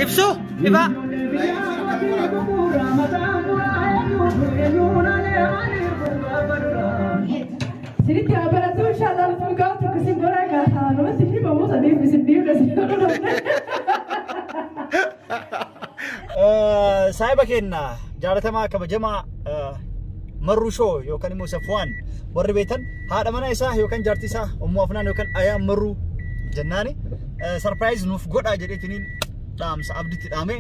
Ibsu ifa. Sinitti abaratu inshallah fuugaa tokko sin godhaa gaafa namatti himamu saniif isin dhiibna sin godhaa. Saahiba keenya jaalatamaa kabajamaa Marruu Show yookaan immoo Safwaan warri beektan haadha mana isaa yookaan jaartii isaa Ummu Afnaan yookaan Ayaan Marruu jennaani sarpiraayiz nuuf godhaa jedheetiniin dhaamsa abditti dhaame.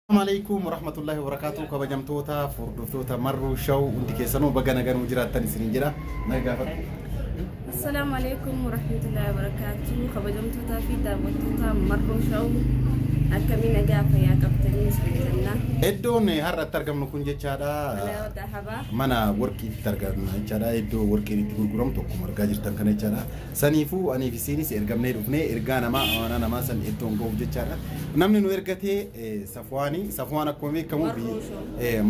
Assalamu alaikum warahmatullahi wabarakatuh kabajamtoota hordoftoota Marruu Show hundi keessanuu baga naganuu jiraattan isiniin jedha. Naga gaafadhu. Assalaamu alaikum warahmatullahi wabarakatuh. Kabajamtootaa fi daawwattoota Marruu Show akkamii nagaa fayyaa qabtanii isin jenna. Iddoon har'atti argamnu kun jechaadha. Mana Dahabaa. Mana warqiitti argamna jechaadha. Iddoo warqiin itti gurguramtu akkuma argaa jirtan kana jechaadha. Saniifuu anii fi isiinis ergamnee dhufnee ergaa namaa amaanaa namaa san iddoon ga'uuf jechaadha. Namni nu ergatee Safwaanii, Safwaan akkuma beekamu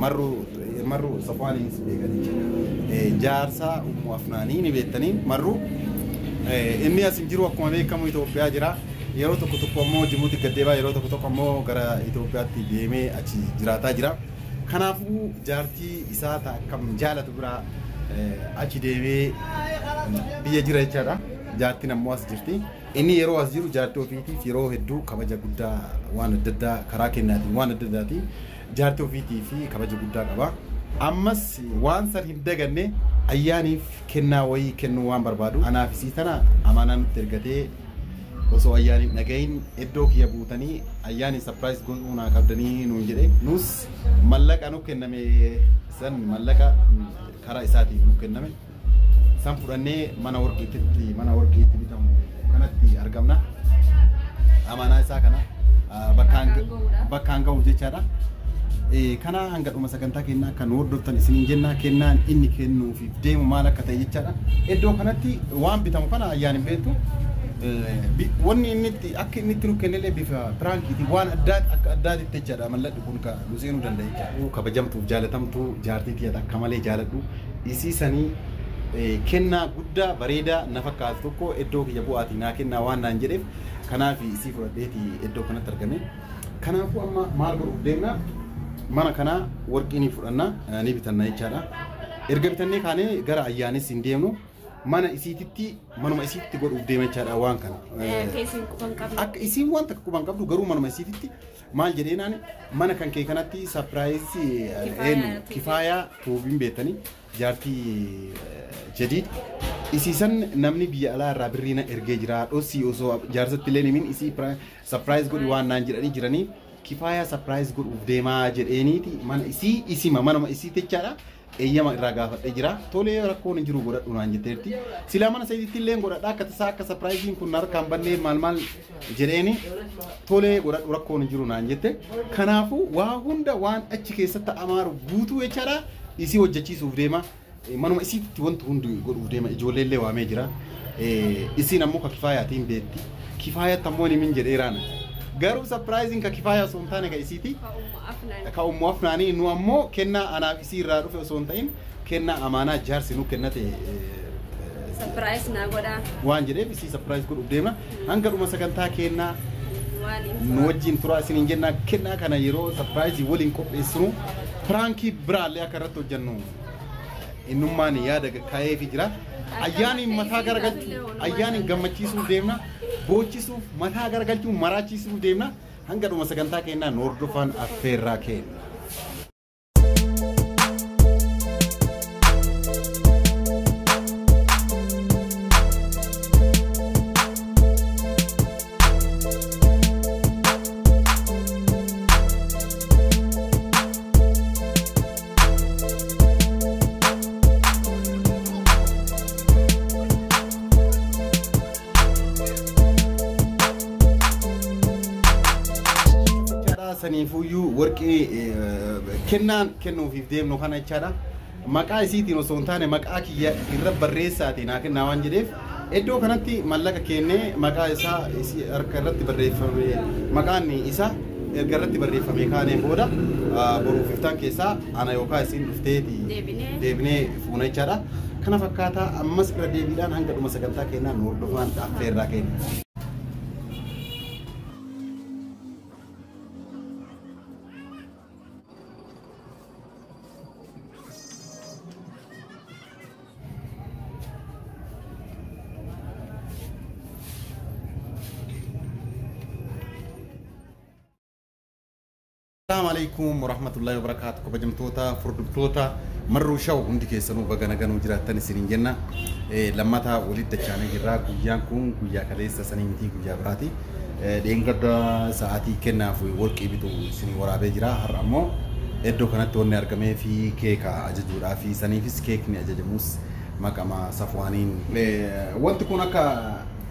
Marruu Marruu Safwaaniinis beekan jechaadha. Jaarsa Ummu Afnaanii ni beektanii Marruu. Inni as hin jiru akkuma beekamu Itoophiyaa jira. Yeroo tokko tokko ammoo Jibuuti gad deebi'a, yeroo tokko tokko ammoo gara Itoophiyaatti deemee achi jiraataa jira. Kanaafuu jaartii isaa ta akkam jaalatu biraa achi deemee biyya jira jechaadha. Jaartiin ammoo as jirti. Inni yeroo as jiru jaartii ofiitiif yeroo hedduu kabaja guddaa waan adda addaa karaa kennaatiin waan adda addaatiin jaartii ofiitii fi kabaja guddaa qaba. Ammas waan san hin daganne ayyaaniif kennaa wayii kennuu waan barbaadu. Anaaf isii tana amaanaa nutti ergatee osoo ayyaaniin dhagahin iddoo kiyya buutanii ayyaaniin sapiraayiz godhuu naa qabdanii nuun jedhe. Nus mallaqa nu kenname san mallaqa karaa isaatiin nu kenname san fudhannee mana warqiitti mana warqiitti bitamu kanatti argamna. Amaanaa isaa kana bakkaan ga'uuf jechaadha. Kana hanga dhuma sagantaa kennaa akka nu hordoftan isiniin jenna kennaan inni kennuufiif deemu maal akka ta'e jechaadha. Iddoo kanatti waan bitamu kana ayyaan hin beektu. Wanni inni itti akka inni itti nu kennellee bifa piraankiitiin waan addaa akka addaatitti jechaadha mallaqni kun ka nu seenuu danda'a jechaadha. Kabajamtuuf jaalatamtuu jaartii tiyya akka malee jaaladhu isii sanii kennaa guddaa bareedaa na fakkaatu tokko iddoo kiyya bu'aatii naa kennaa waan naan jedheef kanaaf isii fudhadheeti iddoo kanatti argame. Kanaafuu amma maal godhuuf deemna mana kanaa warqii ni fudhanna ni bitanna jechaadha. Erga bitannee kaanee gara ayyaanis hin deemnu. Mana isiititti manuma isiitti godhuuf deema jechaadha waan kana. Akka isiin quban qabdu. Akka isiin waan takka quban qabdu garuu manuma isiititti maal jedheenaan mana kan kee kanatti sapiraayizii eenyu Kifaayaa tuubiin beektanii jaartii Jadiid isiisan namni biyya alaa irraa birrii na ergee jira dhossii osoo jaarsatti illee himin isii sapiraayiz godhi waan naan jedhanii jiranii Kifaayaa sapiraayiz godhuuf deemaa jedheeniiti mana isii isima manuma isii jechaadha. Eeyyama irraa gaafadhee jira. Tolee rakkoon hin jiru godhadhu naan jetteerti. Silaa mana sayiditti illee godhadha akka tasaa akka sapiraayiziin kun harkaan bannee maal maal jedheeni tolee godhadhu rakkoon hin jiru naan jette. Kanaafuu waa hunda waan achi keessatti amaaru guutuu jechaadha. Isii hojjechiisuuf deema. Manuma isiitti wanti hundi godhuuf deema. Ijoollee illee waamee jira. Isiin ammoo ka Kifaayaatiin beekti. Kifaayaatti ammoo ni min jedheeraan. Garuu sapiraayiziin ka Kifaayaa osoo hin taane ka isiiti. Ka Ummu Afnaanii nu ammoo kennaa anaaf isii irraa dhufe osoo hin ta'in kennaa amaanaa jaarsi nu kennate Sapiraayiz naa godhaa. waan jedheef isii sapiraayiz godhuuf deema. Hanga dhuma sagantaa kennaa nu wajjin turaa isiniin jenna kennaa kana yeroo sapiraayizii waliin qopheessinu piraankii biraallee akka irratti hojjennu innummaan yaada kaa'eefi jira. Ayyaaniin mataa garagalchuu ayyaaniin gammachiisuuf deemna boochisuuf mataa garagalchuu maraachisuuf deemna. Hanga dhuma sagantaa kennaa nu hordofaan affeerraa kenna. Saniifuyyuu warqii kennaan kennuufiif deemnu kana jechaadha. Maqaa isiitiin osoo hin taane maqaa kiyya irra barreessaatiin naa kennaa waan jedheef iddoo kanatti mallaqa kennee maqaa isaa isii harka irratti barreeffame maqaan isaa erga irratti barreeffame kaaneen booda boruuf iftaan keessaa ana yookaan isiin dhufteeti deebinee fuuna jechaadha. Kana fakkaataa ammas irra deebiidhaan hanga dhuma sagantaa keenyaa nu hordofaan affeerraa keenya. Assalamu alaikum warahmatullahi wabarakatuh. Kabajamtoota furdubtoota Marruu Show hundi keessanuu baga naganuu jiraattan isiniin jenna. Lammataa walitti dachaanee jirra. Guyyaan kun guyyaa kaleessa sanii miti guyyaa biraati. Dheengadda sa'aatii kennaaf warqii bitu isinii waraabee jira. Har'a ammoo iddoo kanatti wanni argamee fi keeka ajajuudhaa fi saniifis keekni ajajamus maqama Safwaaniin. Wanti kun akka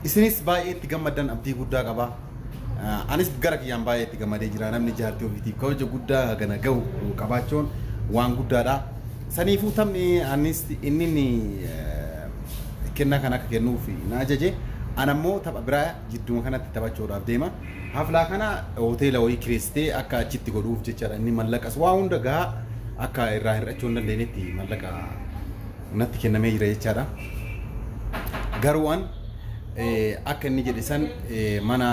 isinis baay'ee itti gammaddan abdii guddaa qaba. Anis gara kiyyaan baay'ee itti gammadee jira. Namni jaartii ofiitiif kabaja guddaa gana gahu qabaachuun waan guddaadha. Saniifuu taphni anis inni kennaa kan akka kennuuf na ajaje. An ammoo tapha biraa jidduma kanatti taphachuudhaaf deema. Haflaa kana hoteela wayii kireessitee akka achitti godhuuf jechaadha. Inni mallaqas waa hunda gahaa akka irraa hir'achuu hin dandeenyetti mallaqa natti kennamee jira jechaadha. Garuu an akka inni jedhe san mana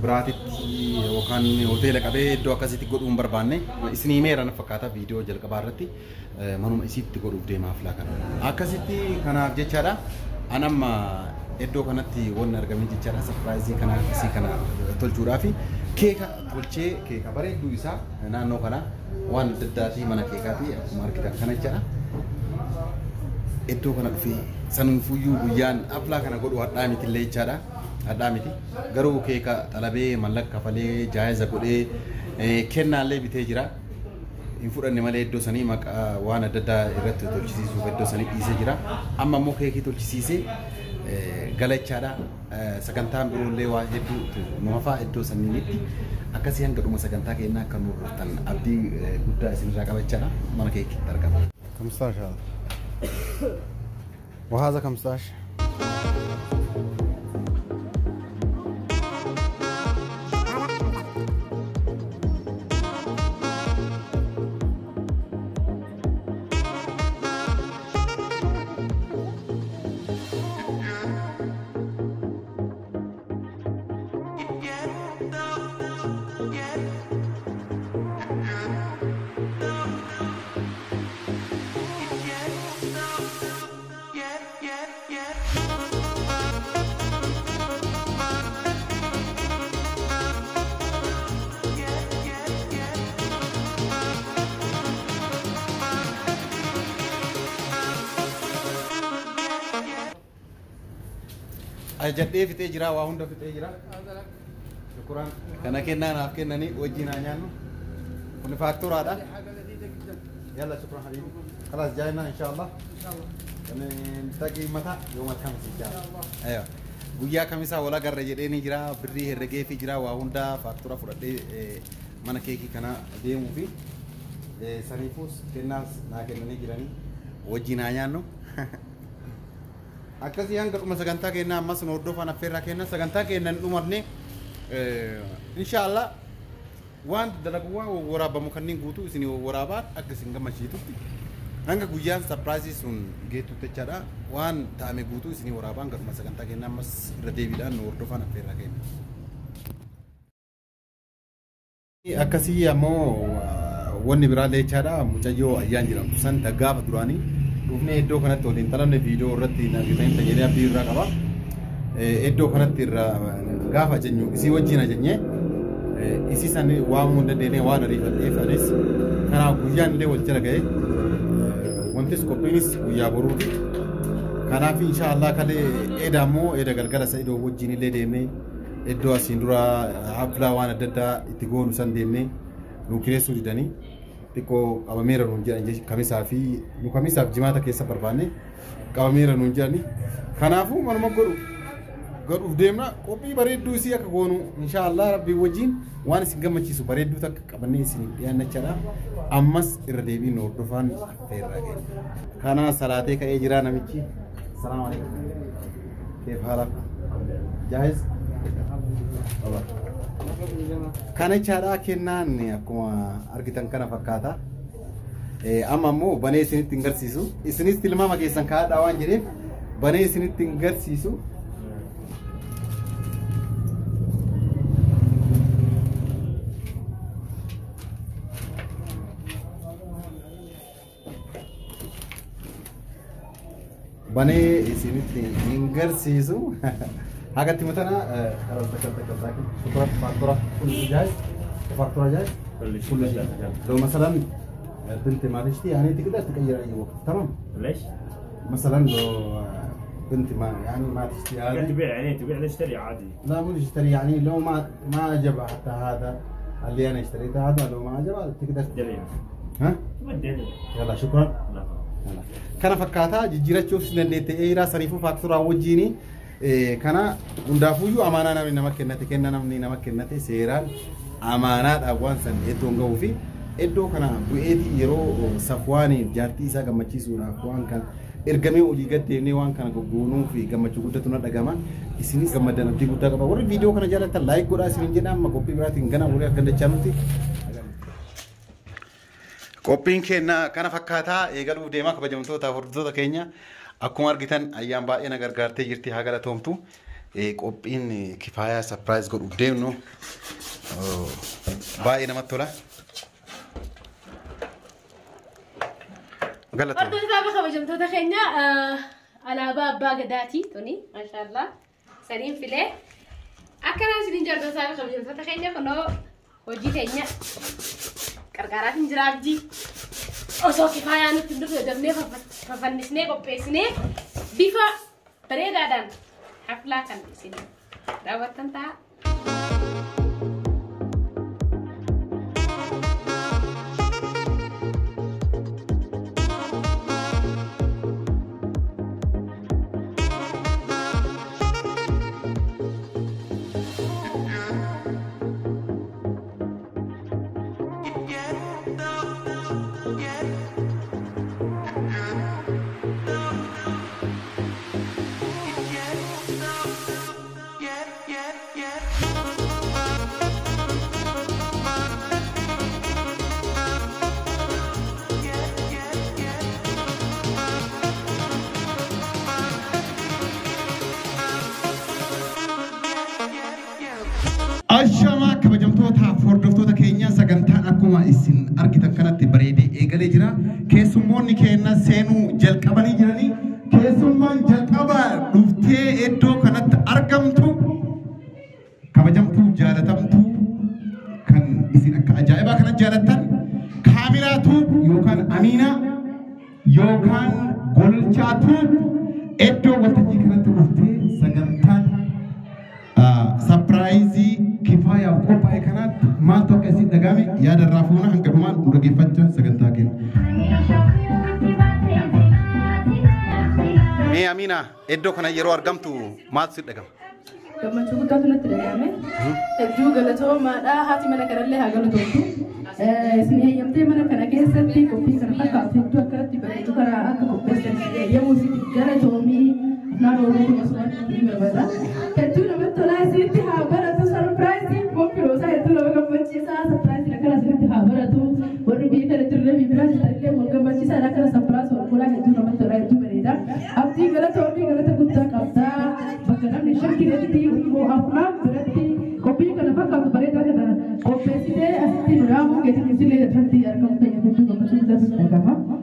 biraatitti yookaan hoteela qabee iddoo akkasitti godhuu hin barbaanne isinii meera na fakkaata viidiyoo jalqabaa irratti manuma isiitti godhuuf deema haflaa kana. Akkasitti kanaaf jechaadha. An amma iddoo kanatti wanni argamee jechaadha. Sarpiraayizii kana isii kana tolchuudhaaf keeka tolchee keeka bareedduu isaa naannoo kana waan adda addaatii mana keekaati akkuma argitan kana jechaadha. Iddoo kana dhufee sanuufuyyuu guyyaan haflaa kana godhu hadhaa miti illee jechaadha. Hadhaa miti garuu keeka xalabee mallaqa kafalee jaayiza godhee kennaallee bitee jira. Hin fudhanne malee iddoo sanii maqaa waan adda addaa irratti tolchisiisuuf iddoo sanii dhiisee jira. Amma immoo keekii tolchisiisee galachaadha. Sagantaan biroollee waa hedduu nu hafaa iddoo saniitti akkasii hanga dhuma sagantaa keenyaa akka nu hordoftan abdii guddaa isinirraa qabachaadha. Mana keekiitti argama. 15 هذا وهذا 15. Ajajadhee fixee jira, waa hunda fixee jira. Shukuraan kana kennaa naaf kennanii wajjin haa nyaannu. Kun faakturaadha. Yalla shukran habibi. خلاص جاينا ان شاء الله. نلتقي متى؟ يوم الخميس ان شاء الله. ايوه. guyyaa kamisaa wal agarra jedhee ni jira. Birrii herregee fi jira waa hunda faaktura fudhadhee mana keekii kana deemuu fi saniifus kennaas naa kennanii jiranii wajjin haa nyaannu. Akkasii hanga dhuma sagantaa keenyaa ammas nu hordofan affeerraa kenna sagantaa keenya hin dhumarne inshaallah waan dalagu waan waraabamu kanneen guutuu isin waraabaa akka isin gammachiitutti hanga guyyaan sarpiraayizii sun geettutti jechaadha waan ta'ame guutuu isin waraabaa hanga dhuma sagantaa keenyaa ammas irra deebiidhaan nu hordofan affeerraa kenna. Akkasii ammoo wanni biraallee jechaadha mucayyoo ayyaan jedhamtu san gaafa duraanii dhufnee iddoo kanatti waliin taphne viidiyoo irratti argitanii tajaajila abdii irraa qaba. Iddoo kanatti irraa gaafa jennu isii wajjin ajajnee isii san waamuu hin dandeenye waan ariifadheef anis kanaaf guyyaan illee wal jala ga'e wantis qophiinis guyyaa boruuti. Kanaaf inshaallah kalee eeda ammoo eeda galgala Sa'idoo wajjin illee deemnee iddoo asiin dura haflaa waan adda addaa itti goonu san deemnee nu kireessuu didanii xiqqoo qabameera nuun jedhan kamisaa fi nu kamisaaf jimaata keessa barbaanne qabameera nuun jedhani. Kanaafuu manuma godhuuf deemna qophii bareedduu isii akka goonu inshaallah rabbii wajjin waan isin gammachiisu bareedduu takka qabannee isin dhiyaannachaadha. Ammas irra deebiin nu hordofaan affeerraa keenya. Kana salaatee ka'ee jira namichi. Salaamu alaikum. Keef haala? Jaahiz? Kana jechaadha kennaan akkuma argitan kana fakkaata. Amma immoo banee isinitti hin garsiisu. Isinis tilmaama keessan kaa'adhaa waan jedheef banee isinitti hin garsiisu. Banee isinitti hin garsiisu. Hagatti mutana خلاص ذكرت شكرا. فاتورة كل جاهز، فاتورة جاهز كل شيء. لو مثلا بنتي ما تشتي يعني تقدر تغير اي وقت، تمام؟ ليش؟ مثلا لو بنتي ما يعني ما تشتي هذا تبيع، يعني تبيع تشتري عادي. لا مو تشتري، يعني لو ما عجبها حتى هذا اللي انا اشتريته هذا لو ما عجبها تقدر تدلي. ها؟ تبدل. يلا شكرا. لا kana fakkaataa jijjiirachuuf si dandeette eeraa saniifuu faakturaa wajjiini kana hundaafuyyuu amaanaa namni nama kennate kenna namni nama kennate seeraan amaanaadhaaf waan san iddoon gahuu fi iddoo kana bu'eetii yeroo Safwaaniif jaartii isaa gammachiisuudhaaf waan kana ergamee olii gad deemnee waan kana goggoonuu fi gammachuu guddatu na dhagama. Isinis gammaddan abdii guddaa qaba. Warri viidiyoo kana jaallattan like godhaa isiniin jedha. Amma qophii biraatiin gana walii akka dachaa nuti. Qophiin keenya kana fakkaataa eegaluuf deemaa kabajamtoota hordoftoota keenya akkuma argitan ayyaan baay'ee na gargaartee jirti haa galatoomtu. Qophiin Kifaayaa surprise godhuuf deemnu baay'ee namatti tola. Galatooma. Hordoftoota kabajamtoota keenya alaabaa abbaa gadaati tuni maashaallah saniin filee akkanaa isiniin jaallattoota kabajamtoota keenya kunoo hojii keenya qarqaraatiin jira abdii osoo Kifaayaa nutti hin dhufne dabnee fafannisnee qopheessinee bifa bareedaadhaan haflaa kan isin daawwattan ta'a. Ashamaa kabajamtootaaf hordoftoota keenya sagantaan akkuma isin argitan kanatti bareedee eegalee jira. Keessummoonni keenya seenuu jalqabanii jiranii. Keessummaan jalqaba dhuftee iddoo kanatti argamtu kabajamtuu jaalatamtuu kan isin akka ajaa'ibaa kana jaalattan Kaamilaatuu yookaan Amiinaa yookaan Golchaatuu iddoo waltajjii kanatti dhuftee sagantaan surprise Kifaayaaf qophaa'e kanaatti maaltu akka isin dhagahame yaada irraa fuuna hanga dhumaan nu dhaggeeffachaa sagantaa keenya. Mee Amiina iddoo kana yeroo argamtu maaltu sitti dhagahama? Gammachuu guddaatu natti dhagahame. Hedduu galatoomaadha. Haati mana kanallee haa galatoomtu. Isin heeyyamtee mana kana keessatti qophii kana fakkaatu hedduu akkanatti bareedu kana akka qopheessan heeyyamuu isin galatoomii naannoo Oromoo osoo hin barbaada. Hedduu namatti tolaa isinitti haa baratu surprise qophii hedduu nama gammachiisaa surprise akkana isinitti haa baratu. Warri biyya kana jirre biyya biraa jirtanillee wal gammachiisaa akkana surprise wal godhaa hedduu namatti tolaa hedduu bareeda. Abdii galatoomii galata guddaa qabdaa. Bakka namni shakkinetti immoo afnaan biratti qophii kana fakkaatu bareedaa kana qopheessitee asitti nu yaamuu keetiin isillee irratti argamu ta'e hedduu gammachuu guddaatu dhagahama.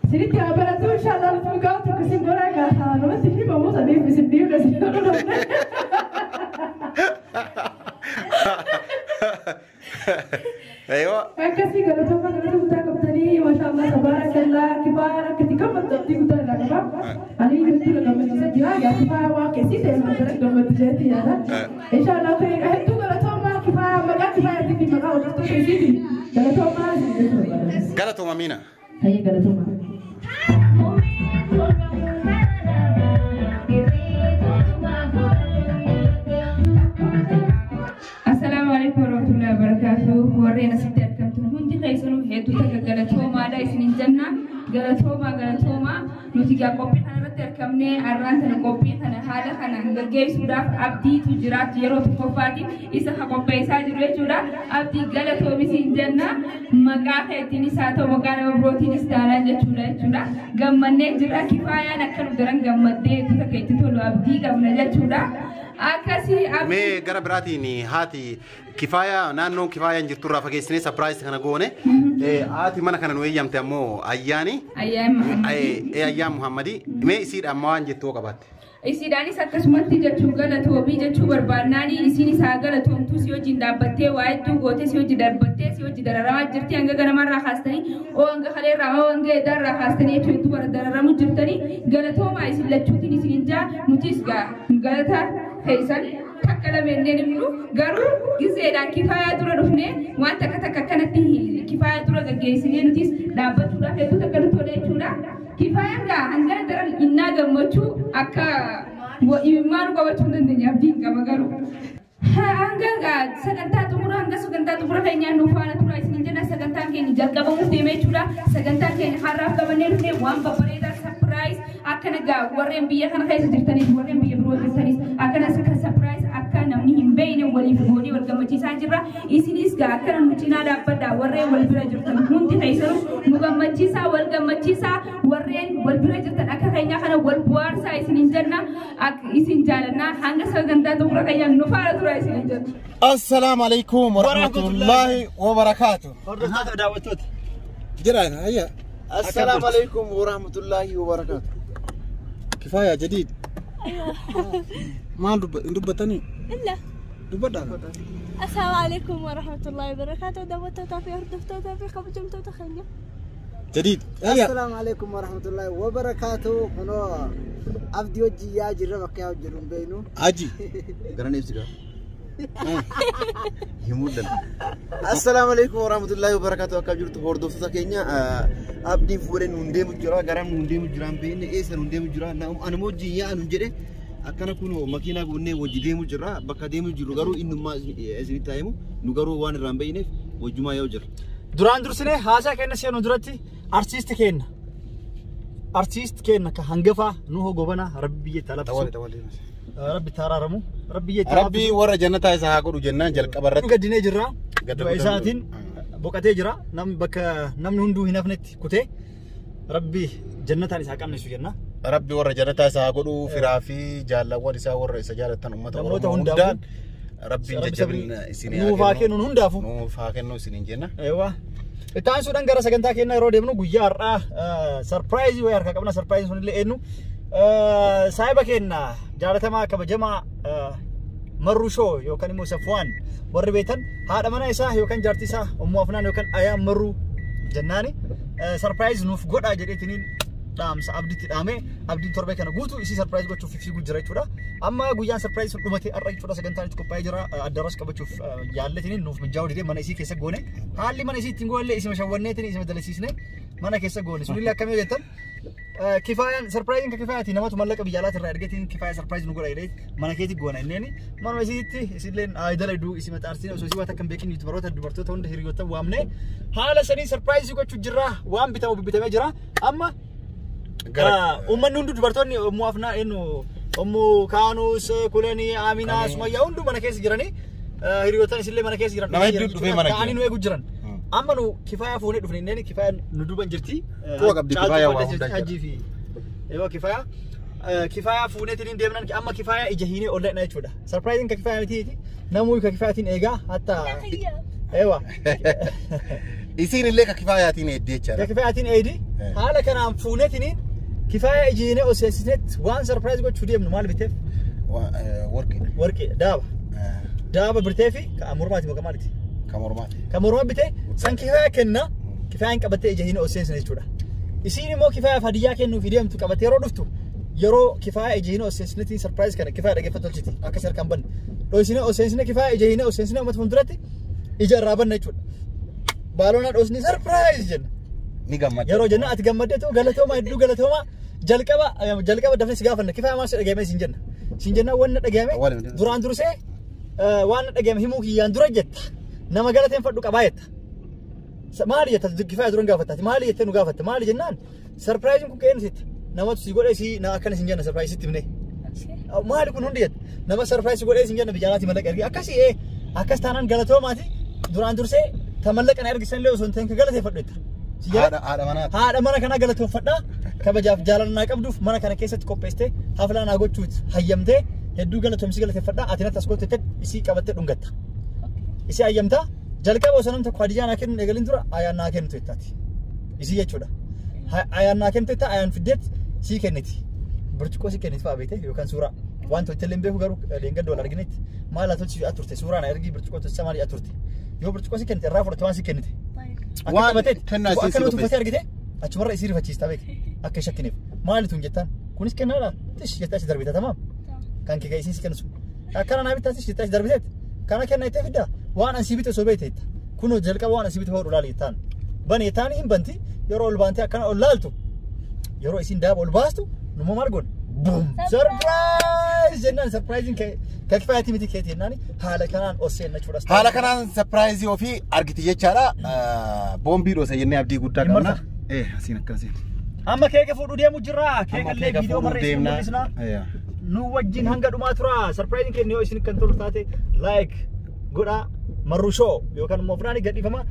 Sinitti haa baratu inshallah lubbuu gaafatu akkasiin godhaa gaafa namatti himamu saniif isin dhiibne isin godhudhufne. Aywa. Akkasii galatooma galata guddaa qabdanii maashaallah tabaarakallaa Kifaayaan akka itti gammaddu abdii guddaa irraa qaba. Ani hedduu na gammachiisee jira. Yaa Kifaayaa waan keessi ta'e na bira gammachiiseetti yaada. Inshallah hedduu galatooma Kifaayaa maqaa Kifaayaatii fi maqaa hordoftoota isiiti. Galatoomaa isin jechuu barbaada. Galatooma Amiina. Hayyee galatooma. Assalaamu alaikum warahmatullahi wabarakatuh. Warreen asitti argamtan hundi keessanuu hedduu takka galatoomaadha isiniin jenna. Galatoomaa galatoomaa nuti gaa qophii kanarratti argamnee har'aan tana qophii kana haala kanaan gaggeessuudhaaf abdiitu jiraatu yeroo tokkoffaati isa ka qopheessaa jiru jechuudha. Abdii galatoomi siin jenna maqaa keetiinis haa ta'u maqaa nama birootiinis taanaan jechuudha. Gammannee jirra kifaayaan akka nu daran gammaddee takka itti tolu abdii qabna jechuudha. Akkasii abdii. Mee gara biraatiin haati Kifaayaa naannoon Kifaayaan jirturraa fageessinee surprise kana goone haati mana kana nu eeyyamte ammoo ayyaani Ayyaan Muhammadii. Ayyaan Muhammadii mee isiidha amma waan jettu hoo qabaatte. Isiidhaanis akkasumatti jechuu galatoomii jechuu barbaannaanii isiinis haa galatoomtuu si wajjin dhaabbattee waa hedduu gootee si wajjin darbattee si wajjin dararamaa jirti hanga ganamarraa kaastanii oo hanga kaleerraa oo hanga edaarraa kaastanii jechuu hedduu bara dararamu jirtanii galatoomaa isin lachuutiin isin hin jaa nutis gaa galata keessan takka lameeneen himnu garuu gizeedhaan kifaayaa dura dhufnee waan takka takka akkanatti kifaayaa dura gaggeessinee nutis dhaabbachuudhaaf hedduu takka nu tole jechuudha. Kifaayaan gaa hangana daran innaa gammachuu akka imimmaan qabachuu hin dandeenye abdiin qaba garuu. Hanga gaa sagantaa xumura hanga sagantaa xumura keenyaan nu faana tura isin jenna sagantaan keenya jalqabamuuf deemee jechuudha. Sagantaan keenya har'aaf qabannee dhufnee waan babbareedaa surprise akkana gaa warreen biyya kana keessa jirtanis warreen biyya biroo jirtanis akkanas akka surprise akka namni hin beekne waliif goonee wal gammachiisaa jirra. Isinis gaa akkana nu cinaa dhaabbadhaa warreen wal bira jirtan hundi keessanuu nu gammachiisaa wal gammachiisaa warreen wal bira jirtan akka keenyaa kana wal bohaarsaa isinin jenna isin jaalannaa hanga sagantaa xumura keenyaan nu faana tura isinin jenna. Assalaamu alaikum warahmatullahi wabarakaatu. Hordoftoota daawwattoota. Jira hayya. Assalaamu alaikum warahmatullahi wabarakatuh. Kifaayaa jadiid. Maal dubbatanii? Illa. Dubbadhaa. Assalaamu alaikum warahmatullahi wabarakatuh. Daawwattootaa fi hordoftootaa fi kabajamtoota keenya. Jadiid. Assalaamu alaikum warahmatullahi wabarakatuh. Kunoo abdii hojii yaa jirra bakka yaa jiru hin beeknu. Aji. Garan ibsi gaa. Himuu danda'a. Assalaamu alaikum warahmatullahi wabarakatuh. Akkam jirtu hordoftoota keenya abdiin fuudhee nuun deemu jira garam nuun deemu jira hin beekne eessa nuun deemu jira anuma hojii yaa nuun jedhe akkana kun makiinaa guunnee wajji deemu jira bakka deemu jiru garuu innummaa isinitti himu nu garuu waan irraa hin beekneef wajjumaa yoo jira. Duraan dursinee haasaa keenya seenu duratti artiisti keenya. Artiist keenya ka hangafaa Nuhoo Gobanaa Rabbi biyya itti alabsu. Rabbi itti araaramu. Rabbi biyya itti Rabbi warra jannataa isa haa godhu jennaan jalqaba irratti. Gaddinee jirra. Gadda Du'a guddaa isaatiin boqotee jira. Namni bakka namni hunduu hin hafnetti kutee Rabbi jannataan isaa qabneessu jenna. Rabbi warra jannataa isa haa godhu firaa fi jaalawwan isaa warra isa jaalatan uummata Namoota Oromoo hundaafuu. hundaan Rabbiin Rabbi jajjabina isinii nuuf haa kennu hundaafuu. Nuuf haa kennu isiniin jenna. Eewwa. Itti aansuudhaan gara sagantaa keenyaa yeroo deemnu guyyaa har'aa sarpiraayizii wayii harkaa qabna. Sarpiraayiziin sunillee eenyu saahiba keenya jaalatamaa kabajamaa Marruu Shoo yookaan immoo Safwaan warri beektan haadha mana isaa yookaan jaartii isaa Ummu Afnaan yookaan Ayaan Marruu jennaani sarpiraayiz nuuf godhaa jedheetiniin dhaamsa abdiitti dhaamee abdiin torbee kana guutuu isii sarpiraayiz gochuuf fiiguu jira jechuudha. Amma guyyaan sarpiraayiz sun dhumatee har'a jechuudha sagantaan itti qophaa'ee jira addaraas qabachuuf yaalletiniin nuuf mijaa'uu didee mana isii keessa goone haalli mana isii ittiin goonellee isima shawwanneetiin isima dalasiisne mana keessa goone sunillee akkamii jettan kifaayaan sarpiraayiziin ka kifaayaati namatu mallaqa biyya alaatii irraa ergeetiin kifaaya sarpiraayiz nu godha jedhee mana keetti goona inneen manuma isiitti isilleen dala iduu isima xaarsiin osoo isii waan takka hin beekin yuutubaroota dubartoota hunda hiriyoota waamne haala sanii sarpiraayizii gochuu jirra waan bitamu bibbitamee jira amma uummanni hundi dubartoonni Ummu Afnaa eenyu Ummu Kaanuus Kulanii Aminaa Sumayyaa hunduu mana keessa jiranii hiriyootaan isillee mana keessa jiran. Nama hedduu dhufee mana Ta'anii nu eegu jiran. Amma nu kifaayaa fuunee dhufne inneen kifaayaa nu duuban jirti. Quba qabdi kifaayaa waa hundaa jira. Hajii fi eewwa kifaayaa. Kifaayaa fuuneetiin deemnan amma kifaayaa ija hiinee ol dhaqna jechuudha. Sarpiraayiziin ka kifaayaa miti namuu ka kifaayaatiin eegaa hatta eewwa. Isiin illee ka kifaayaatiin eeddi jechaadha. Ka kifaayaatiin eedi haala kanaan fuuneetiin kifaaya ija hiinee ol seensisneet waan sarpiraayiz gochuu deemnu maal biteef? Warqee. Warqee daaba. Daaba bitee fi ka mormaati moo ka maaliiti? Ka mormaati. Ka mormaa bitee san kifaaya kenna kifaayaan qabattee ija hiinee ol seensisne jechuudha. Isiin immoo kifaayaaf hadiyyaa kennuuf deemtu qabattee yeroo dhuftu yeroo kifaaya ija hiinee ol seensisneetiin sarpiraayiz kana kifaaya dhaggeeffatu tolchiti akka isa harkaan banne. Dho'isinee ol seensisne kifaaya ija hiinee ol seensisne uummata fuulduratti ija irraa banna jechuudha. Baaloonaa dhoosni sarpiraayiz jenna. Ni gammadda. Yeroo jenna ati gammaddee ta'u galatoomaa hedduu galatoomaa jalqaba jalqaba dafnee si gaafanna kifaaya maal si dhagahame siin jenna. Siin jenna wanna dhagahame duraan dursee waan dhagahame himuu kiyyaan dura jetta. Nama galateeffadhu qabaa jetta. Maali jetta kifaayaa duran gaafattaati maali jettee nu gaafatte maali jennaan sarpiraayiziin kun ka'een sitti namatu si godhee si na akkana sin jenna sarpiraayizitti himne. Maali kun hundi jette nama sarpiraayizii godhee sin jenna biyya alaatti mallaqa ergee akkasii akkas taanaan galatoomaati duraan dursee ta mallaqa na ergisan illee osoo hin ta'in ka galateeffadhu jetta. Haadha mana kanaa galatoonfadhaa kabajaaf jaalala naa qabduuf mana kana keessatti qopheessitee haflaa naa gochuut hayyamtee hedduu galatoomsi galateeffadhaa ati natti as gootettee isii qabattee dhungatta. Isii hayyamtaa jalqaba osoo namni tokko hadiyyaa naa kennu eegalin dura ayaan naa kennitu jettaati. Isii jechuudha. Ayaan naa kennitu jettaa ayaan fiddeet sii kenniti. Burcuqqoo sii kenniti fa'aa beekte yookaan suuraa. Waan tolchallee hin beeku garuu leengadda wal arginetti maal haa tolchisu turte suuraa na ergii burcuqqoo tolchisa maal turte. Yoo burcuqqoo sii kennite irraa fudhatte waan sii kennite. Waan kennaa isii si qopheesse. Argite achumarra isii rifachiista beek akka shakkineef maali tun jettaan kunis kennaadha tish jettee achi darbita tamaam kan kee isiin si kennu sun akkana naa bittaa tish jettee achi darbiteet kana kenna jettee fiddaa waan ansii bite osoo beekte jetta kunoo jalqaba waan ansii bite hodhu laali jettaan bani jettaan hin banti yeroo ol baantee akkana ol laaltu yeroo isiin daaba ol baastu numma maal goone boom surprise jennaan surprising ka kifaayatii miti keeti jennaan haala kanaan ol seenna jechuudha. Haala kanaan surprise ofii argiti jechaadha. Boombii dhoosa jennee abdii guddaa qabna. Asiin akkana seen. Amma keeka fuudhuu deemu jirra. Keeka illee viidiyoo marree isin mul'isna. Nu wajjin hanga dhumaa tura. Surprising keenya yoo isin kan tolu taate like godhaa. Marruu show yookaan immoo funaanii gadhiifama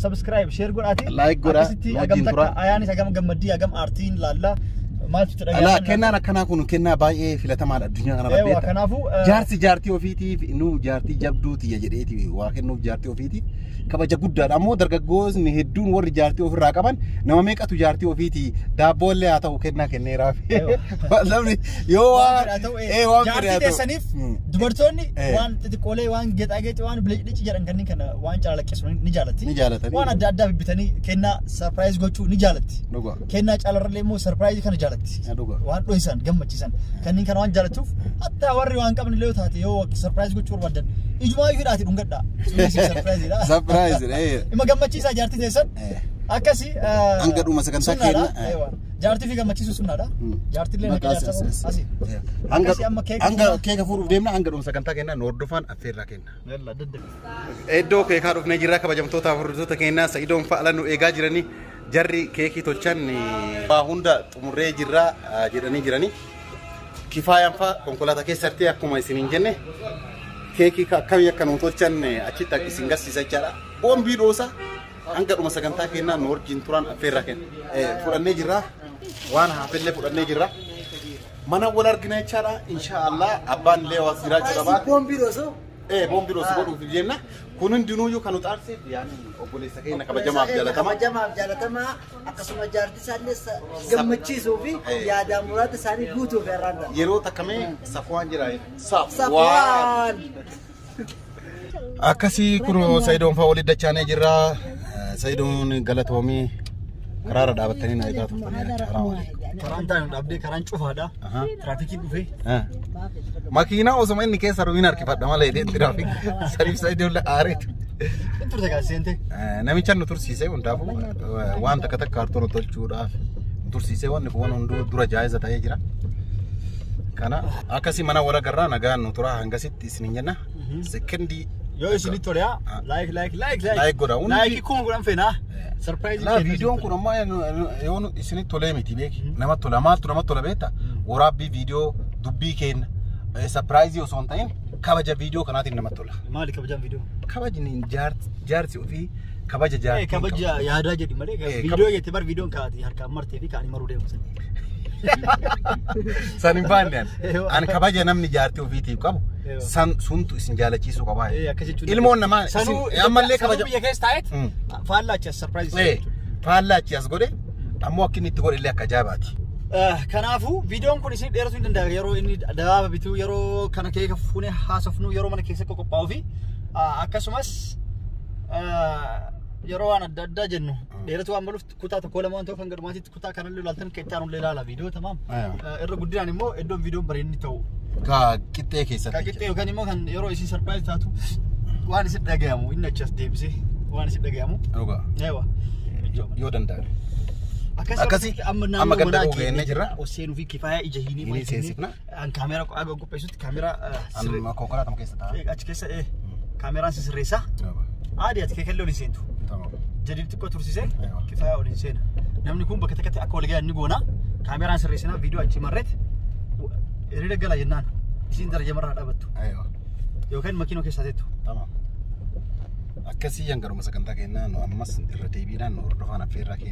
subscribe share godhaati. Like godhaa. Akkasitti hagam takka ayaanis hagam gammaddii hagam aartiin laallaa. Alaa kennaan akkanaa kun kennaa baay'ee filatamaadha addunyaa kanarra beekta. Kanaafuu jaarsi jaartii ofiitiif nu jaartii jabduu tiyya jedheeti waa kennuuf jaartii ofiitiif kabaja guddaadha. Ammoo dargaggoonni hedduun warri jaartii ofirraa qaban nama meeqatu jaartii ofiitii daabboollee haa ta'u kennaa kenneeraaf. Namni yoo waan jaartii teessaniif dubartoonni waan xixiqqoolee waan geexaageexii waan biliqiliqi jedhan kanneen kana waan calaqqisiisu ni jaalatti. Ni jaalatani. Waan adda addaa bibbitanii kennaa sarpiraayiz gochuu ni jaalatti. Kennaa caalarrallee immoo sarpiraayizii kana jaalatti. Waan dhohisan gammachiisan kanneen kana waan jaalatuuf hatta warri waan qabne illee taate yoo sarpiraayiz gochuu barbaadan ijumaa hidhaati dhungadhaa. Sarpiraayiziidha. Sarpiraayiziidha. Ima gammachiisaa jaartii teessan akkasii. Hanga dhuma sagantaa kenna. Jaartii fi gammachiisuu sunnaadha. Jaartiillee naqa jaarsa asii. Hanga keeka fuudhuuf deemna hanga dhuma sagantaa kenna nu hordofaan affeerraa kenna. Iddoo keekaa dhufnee jirra kabajamtoota hordoftoota kennaa Sa'idoon fa'aa nu eegaa jiranii. Jarri keekii tolchan waa hunda xumurree jirra jedhanii jiranii. Kifaayaan fa'aa konkolaataa keessatti akkuma isin hin jenne keekii akkamii akka nu tolchan achitti isin garsiisa jechaadha. Boombii dhoosa hanga dhuma sagantaa kennaa nu wajjin turan affeerraa kenna. Fudhannee jirra waan hafellee fudhannee jirra. Mana wal argina jechaadha. Inshaallah abbaan illee waas jiraachuu qaba. Boombii dhoosa. Boombii dhoosa godhuuf jenna. Kun hundinuuyyuu kan nu xaarseef yaani obboleessa keenya kabajamaaf jaalatamaa. Kabajamaaf jaalatamaa akkasuma jaartii isaallee gammachiisuu fi yaadaan muraasa isaanii guutuuf irraan dha. Yeroo takkamee Safwaan jira. Safwaan. Akkasii kun Sa'idoon fa'aa walitti dachaanee jirra. Sa'idoon galatoomii karaarra dhaabattanii na eegaa turtanii. Karaan taa'uun dhaabdee karaan cufaadha. Tiraafikiin dhufee. Makiinaa osuma inni keessa rumiin harkifadha malee jedhee tiraafikii saniif Sa'idoon aareetu. Hin turte gaa seente. Namicha nu tursiisee hundaafuu waan takka takka hartoon tolchuudhaaf nu tursiisee wanni kun hunduu dura jaayiza ta'ee jira. Kana akkasii mana wal agarraa nagaan nu turaa hangasitti isin hin jenna. Sekendii Yoo isinitti tolee like like like like like godha. Like kuma godhan feenaa. Surprise La viidiyoon kun ammoo yoo isinitti tolee miti beeki. Namatti tola maaltu namatti tola beekta? Waraabbii viidiyoo dubbii kenna. Surprise osoo hin ta'in kabaja viidiyoo kanaatiin namatti tola. Maali kabajaan viidiyoo? Kabajni jaarsi ofii kabaja jaartii. Kabaja yaadaa jedhi malee viidiyoo jettee bar viidiyoon kaa'ati harkaan martee fi kaanii maruu deemu. San hin baanne ani kabaja namni jaartii ofiitiif qabu san suntu isin jaalachiisuu qaba. Ilmoon namaa ammallee kabaja. Biyya keessa taa'eet faallaa achi as surprise. Faallaa achi as godhe ammoo akka inni itti godhe illee akka ajaa'ibaati. Kanaafuu viidiyoon kun isin dheeratuu hin danda'a yeroo inni dabaaba bituu yeroo kana keeka fuunee haasofnu yeroo mana keessa qophaa'uu fi akkasumas yeroo waan adda addaa jennu dheeratu waan maluuf kutaa tokko lama waan ta'uuf hanga dhumaatitti kutaa kanallee ilaaltan kan itti aanullee ilaala viidiyoo tamaam. Irra guddinaan immoo iddoon viidiyoon bareedni ta'u. Ka qixxee keessatti. Ka qixxee yookaan immoo kan yeroo isin sarpiraayiz taatu waan isin dhagayamu inni achi as deebisee waan isin dhagayamu. Dhugaa. Eewa. Yoo danda'ame. Akkasii amma ganda geenye jirra. Oseenuu fi kifaaya ija hiinii Hiinii seensifna. An kaameraa qo'aa qopheessutti kaameraa Amma konkolaataa keessa ta'a. Achi keessa kaameraan sisirreessa. Aadi ati keekallee olin seentu. Jadiid xiqqoo tursiisee Kifaaya waliin seena. Namni kun bakka takkatti akka wal gahan ni goona. Kaameraan sirreessinaa viidiyoo achi marreet hiriira gala jennaan. Isiin daraja marraa dhaabattu. Yookaan makiinoo keessaa teettu. Tamam. Akkasii hangaruma sagantaa kennaa nu ammas irra deebiidhaan nu hordofaan affeerraa keenya.